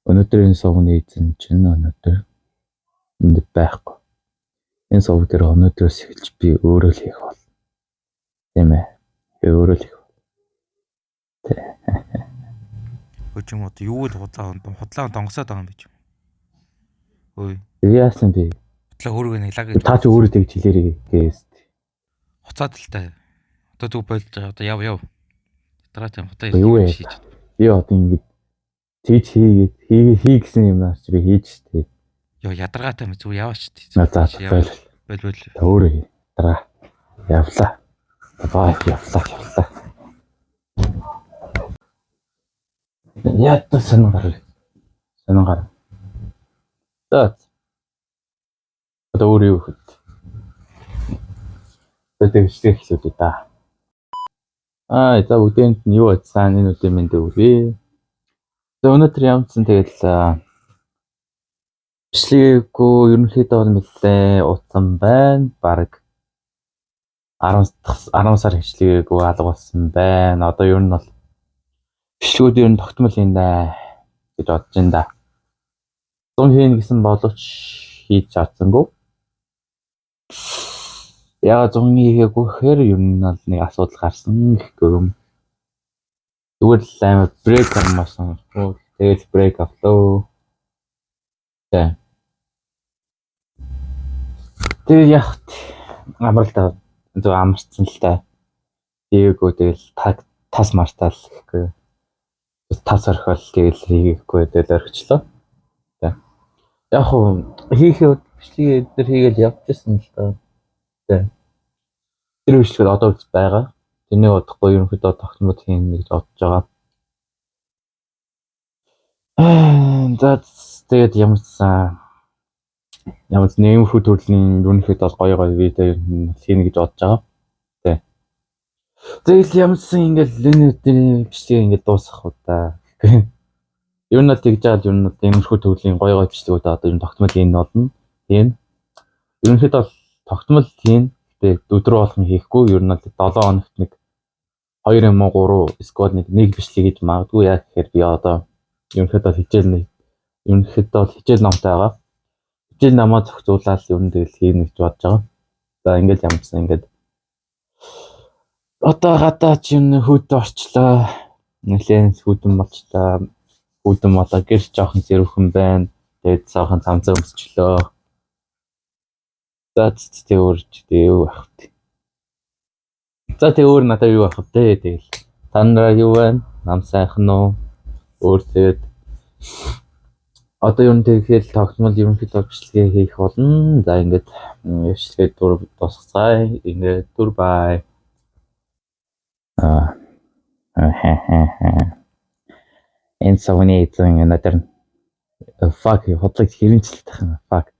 Өнөөдрийн сувгны эзэн чинь өнөөдөр энд байхгүй. Энэ сувг дээр өнөөдрөөс эхэлж би өөрөө л хийх болно. Тийм ээ. Би өөрөө л хийх болно. Тэ. Хөөч юм одоо юу л худлаа худлаа донгосоод байгаа юм бэ ч юм. Ой. Яасан бэ? Худлаа хөөргөө нэг лаг. Та ч өөрөө тэгж хэлээрэй гэс. Хуцаад л та. Одоо зүг болж байгаа. Одоо яв яв. Дараа тийм хутаа юу вэ? Би одоо ингэж тэгж хийгээд хий хий гэсэн юм наач би хийж тээ. Йоо, ядаргаатай мэт зүгээр яваач тээ. За бол бол бол. Өөрөө хий. Дараа. Явлаа. Бай, явлаа явлаа. Ядаа сонин гар. Сонин гар. За. Одоо өөр юу гэхэд. Тэгээд бичлэг эхлүүлье да. Аа, за, бүгдээнд нь юу бодсан, энэ өдрийн мэнд өгье. За, өнөөдөр ямарсан тэгэл бичлэгээгүй ерөнхийдөө нэлээ утсан байна. Бараг 10 10 сар бичлэгээгүй алга болсон байна. Одоо ер нь бол бичлэгүүд ер нь тогтмол юм да гэж бодож байна да. 100 хийнэ гэсэн боловч хийж чадсангүй. Яагаад 100 хийгээгүй гэхээр ер нь бол нэг асуудал гарсан гэхгүй юм. Зүгээр л амар break авмасан. Тэгэл break авлаа. Тэ. Тэгээ яг амралтаа зөв амарцсан л та. Хийгээгүй, тэгэл тас мартаал гэхгүй. Тас орхиол, тэгэл хийгээгүй, тэгэл орхичлоо. Тэ. Яг хуу хийхээ бичлэгээ өдөр хийгээл явчихсан л та. Тэ. Тэр бичлэгээр одоо үз байгаа. Тэрнийг бодохгүй ерөнхийдөө тогтмол хийнэ гэж бодож байгаа. За, тэгээд ямарсан ямар ч нэмхүү төрлийн ерөнхийдөө бол гоё гоё видео хийнэ гэж бодож байгаа. Тэ. Тэгэл ямарсан ингээл энэ өдрийн бичлэгээ ингээд дуусгах уу та. Ер нь бол тэгж байгаа л, ер нь бол иймэрхүү төрлийн гоё гоё бичлэгүүд одоо ер нь тогтмол энэ болно. Тийм. Ерөнхийдөө бол тогтмол хийн. Гэтэ өдөр болгон хийхгүй. Ер нь бол 7 хоногт нэг 2 юм уу 3 эсвэл нэг бичлэг хийж магадгүй. Яг гэхээр би одоо ерөнхийдөө хичээл нэг ерөнхийдөө бол хичээл номтой байгаа. Хичээл номоо зохицуулаад ер нь тэгэл хийнэ гэж бодож байгаа. За, ингээл ямарсан ингээд одоо гадаа чинь хүйт орчлоо. Нэлээд хүйтэн болчлоо. Хүйтэн болоо, гэр жоохон зэрвхэн байна. Тэгээд жоохон цамцаа өмсчлөө. За, тэг өөр тэг юу байх вэ? За, тэг өөр надад юу байх вэ? Тэгэл та нараа юу байна? Нам сайхан уу? Өөр тэгээд одоо ер нь тэгэхээр тогтмол ерөнхийдөө бичлэгээ хийх болно. За, ингээд бичлэгээ дур дуусгацгаая. Ингээд түр бай. Аа. Энэ савны эзэн өнөөдөр, fuck, худлаг хэрэнчлэх юм. Fuck.